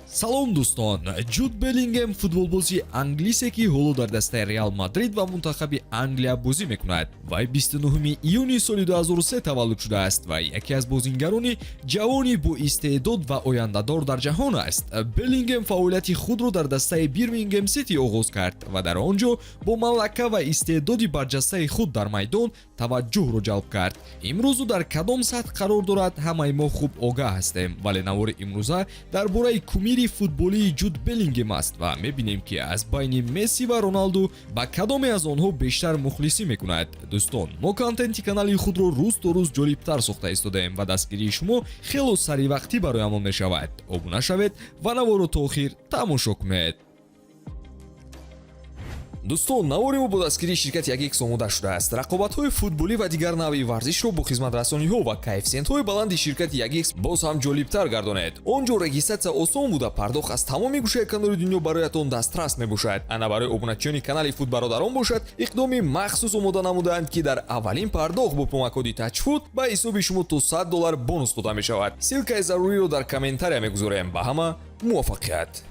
Салом, дӯстон! Ҷуд Беллингем футболбози англисе, ки ҳоло дар дастаи Реал Мадрид ва мунтахаби Англия бозӣ мекунад. Вай 29 июни соли 2003 таваллуд шудааст ва яке аз бозингарони ҷавони боистеъдод ва ояндадор дар ҷаҳон аст. Беллингем фаъолияти худро дар дастаи Бирмингем Сити оғоз кард ва дар он ҷо бо малака ва истеъдоди барҷастаи худ дар майдон таваҷҷӯҳро ҷалб кард. Имрӯз ӯ дар кадом сатҳ қарор дорад, ҳамаи мо хуб огаҳ ҳастем, вале навори имрӯза дар бораи кумири футболии Ҷуд Беллингем аст ва мебинем, ки аз байни Месси ва Роналду ба кадоме аз онҳо бештар мухлисӣ мекунад. Дӯстон, мо контенти канали худро рӯз то рӯз ҷолибтар сохта истодаем ва дастгирии шумо хело саривақтӣ бароямон мешавад. Обуна шавед ва наворо то охир тамошо кунед. Дӯстон, навори мо бо дастгирии ширкати 1X омода шудааст. Рақобатҳои футболӣ ва дигар навъи варзишро бо хизматрасониҳо ва коэффисиентҳои баланди ширкати 1X боз ҳам ҷолибтар гардонед. Он ҷо регистрация осон буда, пардохт аз тамоми гӯшаи канори дунё бароятон дастрас мебошад. Ана барои обуначиёни канали Футбародарон бошад, иқдоми махсус омода намудаанд, ки дар аввалин пардохт бо промокоди ТАЧФУТ ба ҳисоби шумо то 100 доллар бонус дода мешавад. Ссылкаи заруриро дар комментария мегузорем. Ба ҳама муваффақият!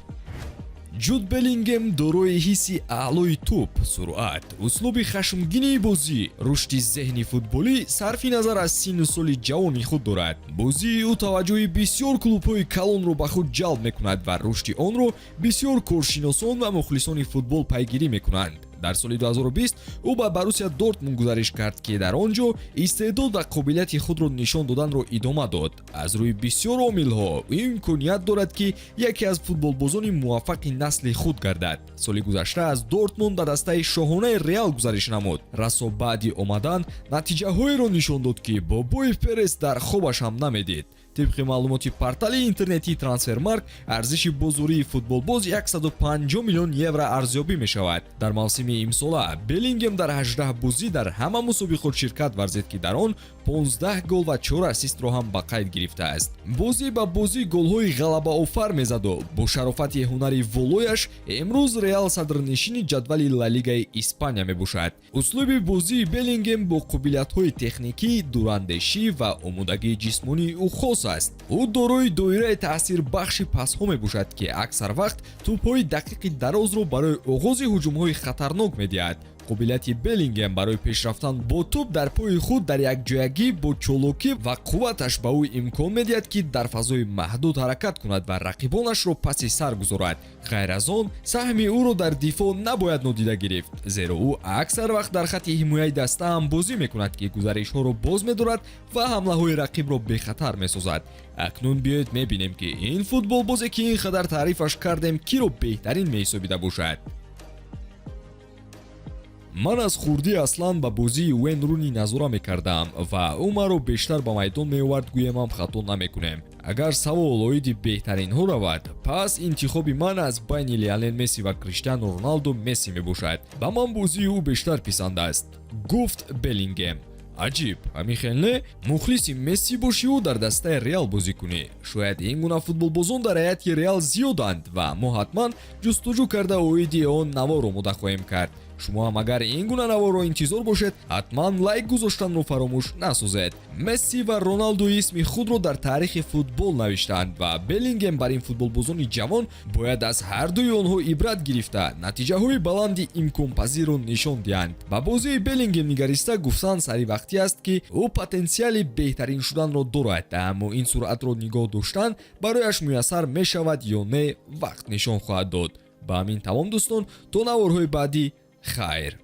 Ҷуд Беллингем дорои ҳисси аълои тӯб, суръат, услуби хашмгинии бозӣ, рушди зеҳни футболӣ сарфи назар аз синну соли ҷавони худ дорад. Бозии ӯ таваҷҷӯҳи бисёр клубҳои калонро ба худ ҷалб мекунад ва рушди онро бисёр коршиносон ва мухлисони футбол пайгирӣ мекунанд. Дар соли 2020 ӯ ба Боруссия Дортмунд гузариш кард, ки дар он ҷо истеъдод ва қобилияти худро нишон доданро идома дод. Аз рӯи бисёр омилҳо ӯ имконият дорад, ки яке аз футболбозони муваффақи насли худ гардад. Соли гузашта аз Дортмунд ба дастаи шоҳонаи Реал гузариш намуд. Расо баъди омадан натиҷаҳоеро нишон дод, ки бобои Перес дар хобаш ҳам намедид. Тибқи маълумоти портали интернетии Трансфермаркт, арзиши бозории футболбоз 150 миллион евро арзёбӣ мешавад. Дар мавсими имсола Беллингем дар 18 бозӣ дар ҳама мусобиқот ширкат варзид, ки дар он 15 гол ва 4 ассистро ҳам ба қайд гирифтааст. Бозӣ ба бозӣ голҳои ғалабаофар мезаду бо шарофати ҳунари волояш имрӯз Реал садрнишини ҷадвали Ла Лигаи Испания мебошад. Услуби бозии Беллингем бо қобилиятҳои техникӣ, дурандешӣ ва омодагии ҷисмонии ӯ хос аст. Ӯ дорои доираи таъсирбахши пасҳо мебошад, ки аксар вақт тӯбҳои дақиқи дарозро барои оғози ҳуҷумҳои хатарнок медиҳад. Қобилияти Беллингем барои пешрафтан бо тӯб дар пои худ дар якҷоягӣ бо чолокӣ ва қувваташ ба ӯ имкон медиҳад, ки дар фазои маҳдуд ҳаракат кунад ва рақибонашро паси сар гузорад. Ғайр аз он, саҳми ӯро дар дифоъ набояд нодида гирифт, зеро ӯ аксар вақт дар хатти ҳимояи даста ҳам бозӣ мекунад, ки гузаришҳоро боз медорад ва ҳамлаҳои рақибро бехатар месозад. Акнун биёед мебинем, ки ин футболбозе, ки ин қадар таърифаш кардем, киро беҳтарин меҳисобида бошад. Ман аз хурдӣ аслан ба бозии Уэйн Руни назора мекардам ва ӯ маро бештар ба майдон меовард, гӯемам, хато намекунем. Агар савол оиди беҳтаринҳо равад, пас интихоби ман аз байни Лионел Месси ва Криштиану Роналду Месси мебошад. Ба ман бозии ӯ бештар писанд аст, гуфт Беллингем. Аҷиб, ҳамин хел не? Мухлиси Месси бошиву дар дастаи Реал бозӣ кунӣ. Шояд ин гуна футболбозон дар ҳайати Реал зиёданд ва мо ҳатман ҷустуҷӯ карда, оиди он навор омода хоҳем кард. Шумо ҳам агар ин гуна наворро интизор бошед, ҳатман лайк гузоштанро фаромӯш насозед. Месси ва Роналду исми худро дар таърихи футбол навиштанд ва Беллингем бар ин футболбозони ҷавон бояд аз ҳардуи онҳо ибрат гирифта, натиҷаҳои баланди имконпазирро нишон диҳанд. Ба бозии Беллингем нигариста, гуфтан саривақтӣ аст, ки ӯ потенсиали беҳтарин шуданро дорад, аммо ин суръатро нигоҳ доштан барояш муяссар мешавад ё не, вақт нишон хоҳад дод. Ба ҳамин тамом, дӯстон, то наворҳои баъдӣ, хайр.